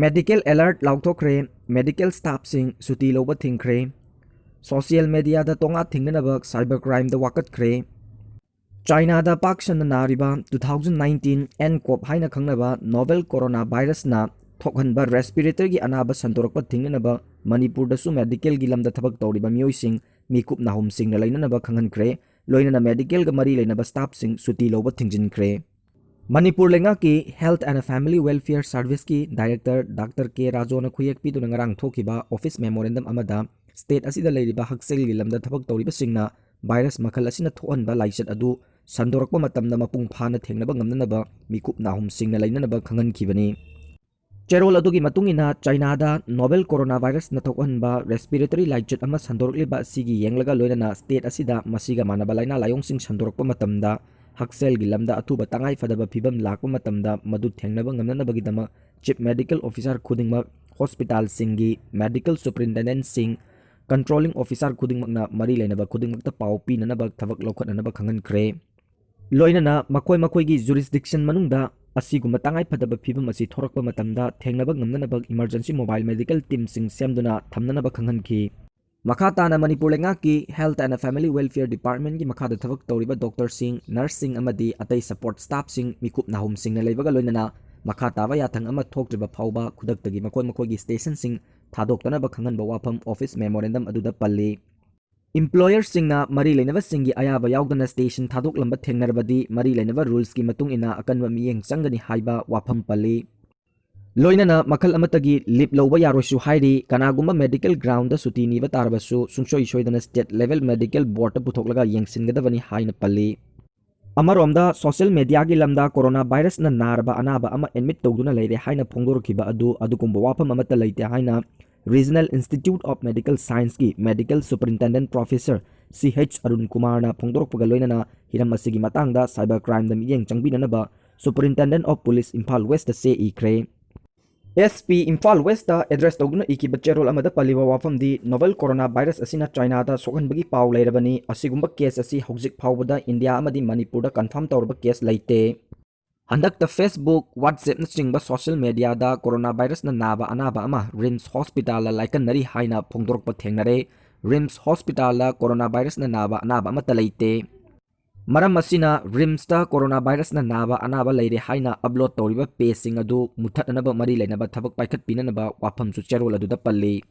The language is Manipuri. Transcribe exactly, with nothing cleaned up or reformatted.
Medical alert ꯂꯥꯎꯊꯣꯛꯈ꯭ꯔꯦ꯫ Medical staffꯁꯤꯡ ꯁꯨꯇꯤ ꯂꯧꯕ ꯊꯤꯡꯈ꯭ꯔꯦ꯫ Social mediaꯗ ꯇꯣꯉꯥ ꯊꯤꯡꯅꯅꯕ cyber crimeꯗ ꯋꯥꯀꯠꯈ꯭ꯔꯦ꯫ ꯆꯥꯏꯅꯥꯗ ꯄꯥꯛ ꯁꯟꯅ ꯅꯥꯔꯤꯕ two thousand nineteen ꯟꯀꯣꯞ ꯍꯥꯏꯅ ꯈꯪꯅꯕ novel corona virusꯅ ꯊꯣꯛꯍꯟꯕ respiratoryꯒꯤ ꯑꯅꯥꯕ ꯁꯟꯗꯣꯔꯛꯄ ꯊꯤꯡꯅꯅꯕ ꯃꯅꯤꯄꯨꯔꯗꯁꯨ medicalꯒꯤ ꯂꯝꯗ ꯊꯕꯛ ꯇꯧꯔꯤꯕ ꯃꯤꯑꯣꯏꯁꯤꯡ ꯃꯤꯀꯨꯞ ꯅꯥꯍꯨꯝꯁꯤꯡꯅ ꯂꯩꯅꯅꯕ ꯈꯪꯍꯟꯈ꯭ꯔꯦ꯫ ꯂꯣꯏꯅꯅ medicalꯒ ꯃꯔꯤ ꯂꯩꯅꯕ staffꯁꯤꯡ ꯁꯨꯇꯤ ꯂꯧꯕ ꯊꯤꯡꯖꯤꯟꯈ꯭ꯔꯦ꯫ ꯃꯅꯤꯄꯨꯔ ꯂꯩꯉꯥꯛꯀꯤ Health and Family Welfare Serviceꯀꯤ director Doctor K ꯔꯥꯖꯣꯅ ꯈꯨꯌꯦꯛ ꯄꯤꯗꯨꯅ ꯉꯔꯥꯡ ꯊꯣꯛꯈꯤꯕ office memorandum ꯑꯃꯗ state ꯑꯁꯤꯗ ꯂꯩꯔꯤꯕ ꯍꯛꯁꯦꯜꯒꯤ ꯂꯝꯗ ꯊꯕꯛ ꯇꯧꯔꯤꯕꯁꯤꯡꯅ virus ꯃꯈꯜ ꯑꯁꯤꯅ ꯊꯣꯛꯍꯟꯕ ꯂꯥꯏꯆꯠ ꯑꯗꯨ ꯁꯟꯗꯣꯔꯛꯄ ꯃꯇꯝꯗ ꯃꯄꯨꯡ ꯐꯥꯅ ꯊꯦꯡꯅꯕ ꯉꯝꯅꯅꯕ ꯃꯤꯀꯨꯞ ꯅꯥꯍꯨꯝꯁꯤꯡꯅ ꯂꯩꯅꯅꯕ ꯈꯪꯍꯟꯈꯤꯕꯅꯤ꯫ ꯆꯦꯔꯣꯜ ꯑꯗꯨꯒꯤ ꯃꯇꯨꯡ ꯏꯟꯅ, ꯆꯥꯏꯅꯥꯗ novel corona virusꯅ ꯊꯣꯛꯍꯟꯕ respiratory ꯂꯥꯏꯆꯠ ꯑꯃ ꯁꯟꯗꯣꯔꯛꯂꯤꯕ ꯑꯁꯤꯒꯤ ꯌꯦꯡꯂꯒ ꯂꯣꯏꯅꯅ state ꯑꯁꯤꯗ ꯃꯁꯤꯒ ꯃꯥꯟꯅꯕ ꯂꯥꯏꯅꯥ ꯂꯥꯏꯑꯣꯡꯁꯤꯡ ꯁꯟꯗꯣꯔꯛꯄ ꯃꯇꯝꯗ ꯍꯛꯁꯦꯜꯒꯤ ꯂꯝꯗ ꯑꯊꯨꯕ ꯇꯉꯥꯏ ꯐꯗꯕ ꯐꯤꯕꯝ ꯂꯥꯛꯄ ꯃꯇꯝꯗ ꯃꯗꯨ ꯊꯦꯡꯅꯕ ꯉꯝꯅꯅꯕꯒꯤꯗꯃꯛ Chief Medical Officer ꯈꯨꯗꯤꯡꯃꯛ, hospitalꯁꯤꯡꯒꯤ medical superintendentꯁꯤꯡ, controlling officer ꯈꯨꯗꯤꯡꯃꯛꯅ ꯃꯔꯤ ꯂꯩꯅꯕ ꯈꯨꯗꯤꯡꯃꯛꯇ ꯄꯥꯎ ꯄꯤꯅꯅꯕ ꯊꯕꯛ ꯂꯧꯈꯠꯅꯅꯕ ꯈꯪꯍꯟꯈ꯭ꯔꯦ꯫ ꯂꯣꯏꯅꯅ ꯃꯈꯣꯏ ꯃꯈꯣꯏꯒꯤ jurisdiction ꯃꯅꯨꯡꯗ ꯑꯁꯤꯒꯨꯝꯕ ꯇꯉꯥꯏ ꯐꯗꯕ ꯐꯤꯕꯝ ꯑꯁꯤ ꯊꯣꯔꯛꯄ ꯃꯇꯝꯗ ꯊꯦꯡꯅꯕ ꯉꯝꯅꯅꯕ emergency mobile medical teamꯁꯤꯡ ꯁꯦꯝꯗꯨꯅ ꯊꯝꯅꯅꯕ ꯈꯪꯍꯟꯈꯤ꯫ ꯃꯈꯥ ꯇꯥꯅ ꯃꯅꯤꯄꯨꯔ ꯂꯩꯉꯥꯛꯀꯤ Health and Family Welfare Departmentꯀꯤ ꯃꯈꯥꯗ ꯊꯕꯛ ꯇꯧꯔꯤꯕ doctorꯁꯤꯡ, nurseꯁꯤꯡ ꯑꯃꯗꯤ ꯑꯇꯩ support staffꯁꯤꯡ ꯃꯤꯀꯨꯞ ꯅꯥꯍꯨꯝꯁꯤꯡꯅ ꯂꯩꯕꯒ ꯂꯣꯏꯅꯅ ꯃꯈꯥ ꯇꯥꯕ ꯌꯥꯊꯪ ꯑꯃ ꯊꯣꯛꯇ꯭ꯔꯤꯕ ꯐꯥꯎꯕ ꯈꯨꯗꯛꯇꯒꯤ ꯃꯈꯣꯏ ꯃꯈꯣꯏꯒꯤ stationꯁꯤꯡ ꯊꯥꯗꯣꯛꯇꯅꯕ ꯈꯪꯍꯟꯕ ꯋꯥꯐꯝ office memorandum ꯑꯗꯨꯗ ꯄꯜꯂꯤ꯫ Employerꯁꯤꯡꯅ ꯃꯔꯤ ꯂꯩꯅꯕꯁꯤꯡꯒꯤ ꯑꯌꯥꯕ ꯌꯥꯎꯗꯅ station ꯊꯥꯗꯣꯛꯂꯝꯕ ꯊꯦꯡꯅꯔꯕꯗꯤ ꯃꯔꯤ ꯂꯩꯅꯕ rulesꯀꯤ ꯃꯇꯨꯡ ꯏꯟꯅ ꯑꯀꯟꯕ ꯃꯤꯠꯌꯦꯡ ꯆꯪꯒꯅꯤ ꯍꯥꯏꯕ ꯋꯥꯐꯝ ꯄꯜꯂꯤ꯫ ꯂꯣꯏꯅꯅ ꯃꯈꯜ ꯑꯃꯠꯇꯒꯤ leave ꯂꯧꯕ ꯌꯥꯔꯣꯏꯁꯨ ꯍꯥꯏꯔꯤ꯫ ꯀꯅꯥꯒꯨꯝꯕ medical groundꯗ ꯁꯨꯇꯤ ꯅꯤꯕ ꯇꯥꯔꯕꯁꯨ ꯁꯨꯡꯁꯣꯏ ꯁꯣꯏꯗꯅ state level medical boardꯇ ꯄꯨꯊꯣꯛꯂꯒ ꯌꯦꯡꯁꯤꯟꯒꯗꯕꯅꯤ ꯍꯥꯏꯅ ꯄꯜꯂꯤ꯫ ꯑꯃꯔꯣꯝꯗ social mediaꯒꯤ ꯂꯝꯗ corona virusꯅ ꯅꯥꯔꯕ ꯑꯅꯥꯕ ꯑꯃ admit ꯇꯧꯗꯨꯅ ꯂꯩꯔꯦ ꯍꯥꯏꯅ ꯐꯣꯡꯗꯣꯔꯛꯈꯤꯕ ꯑꯗꯨ ꯑꯗꯨꯒꯨꯝꯕ ꯋꯥꯐꯝ ꯑꯃꯠꯇ ꯂꯩꯇꯦ ꯍꯥꯏꯅ Regional Institute of Medical Scienceꯀꯤ Medical Superintendent Professor C H Arun ꯀꯨꯃꯥꯔꯅ ꯐꯣꯡꯗꯣꯔꯛꯄꯒ ꯂꯣꯏꯅꯅ ꯍꯤꯔꯝ ꯑꯁꯤꯒꯤ ꯃꯇꯥꯡꯗ cyber crimeꯗ ꯃꯤꯠꯌꯦꯡ ꯆꯪꯕꯤꯅꯅꯕ Superintendent of Police ꯏꯝꯐꯥꯜ Westꯇ ꯆꯦ ꯏꯈ꯭ꯔꯦ꯫ SP ꯏꯝꯐꯥꯜ Westꯇ address ꯇꯧꯗꯨꯅ ꯏꯈꯤꯕ ꯆꯦꯔꯣꯜ ꯑꯃꯗ ꯄꯜꯂꯤꯕ ꯋꯥꯐꯝꯗꯤ novel corona virus ꯑꯁꯤꯅ ꯆꯥꯏꯅꯥꯗ ꯁꯣꯛꯍꯟꯕꯒꯤ ꯄꯥꯎ ꯂꯩꯔꯕꯅꯤ꯫ ꯑꯁꯤꯒꯨꯝꯕ case ꯑꯁꯤ ꯍꯧꯖꯤꯛ ꯐꯥꯎꯕꯗ ꯏꯟꯗꯤꯌꯥ ꯑꯃꯗꯤ ꯃꯅꯤꯄꯨꯔꯗ confirm ꯇꯧꯔꯕ case ꯂꯩꯇꯦ꯫ ꯍꯟꯗꯛꯇ Facebook, WhatsApp-ꯅꯆꯤꯡꯕ social media-ꯗ corona virus-ꯅ ꯅꯥꯕ ꯑꯅꯥꯕ ꯑꯃ RIMS hospital-ꯗ ꯂꯥꯏꯀꯠꯅꯔꯤ ꯍꯥꯏꯅ ꯐꯣꯡꯗꯣꯔꯛꯄ ꯊꯦꯡꯅꯔꯦ꯫ RIMS hospital-ꯗ corona virus-ꯅ ꯅꯥꯕ ꯑꯅꯥꯕ ꯑꯃꯠꯇ ꯂꯩꯇꯦ꯫ ꯃꯔꯝ ꯑꯁꯤꯅ RIMS-ꯇ corona virus-ꯅ ꯅꯥꯕ ꯑꯅꯥꯕ ꯂꯩꯔꯦ ꯍꯥꯏꯅ upload ꯇꯧꯔꯤꯕ page-ꯁꯤꯡ ꯑꯗꯨ ꯃꯨꯠꯊꯠꯅꯅꯕ ꯃꯔꯤ ꯂꯩꯅꯕ ꯊꯕꯛ ꯄꯥꯏꯈꯠꯄꯤꯅꯅꯕ ꯋꯥꯐꯝꯁꯨ ꯆꯦꯔꯣꯜ ꯑꯗꯨꯗ ꯄꯜꯂꯤ꯫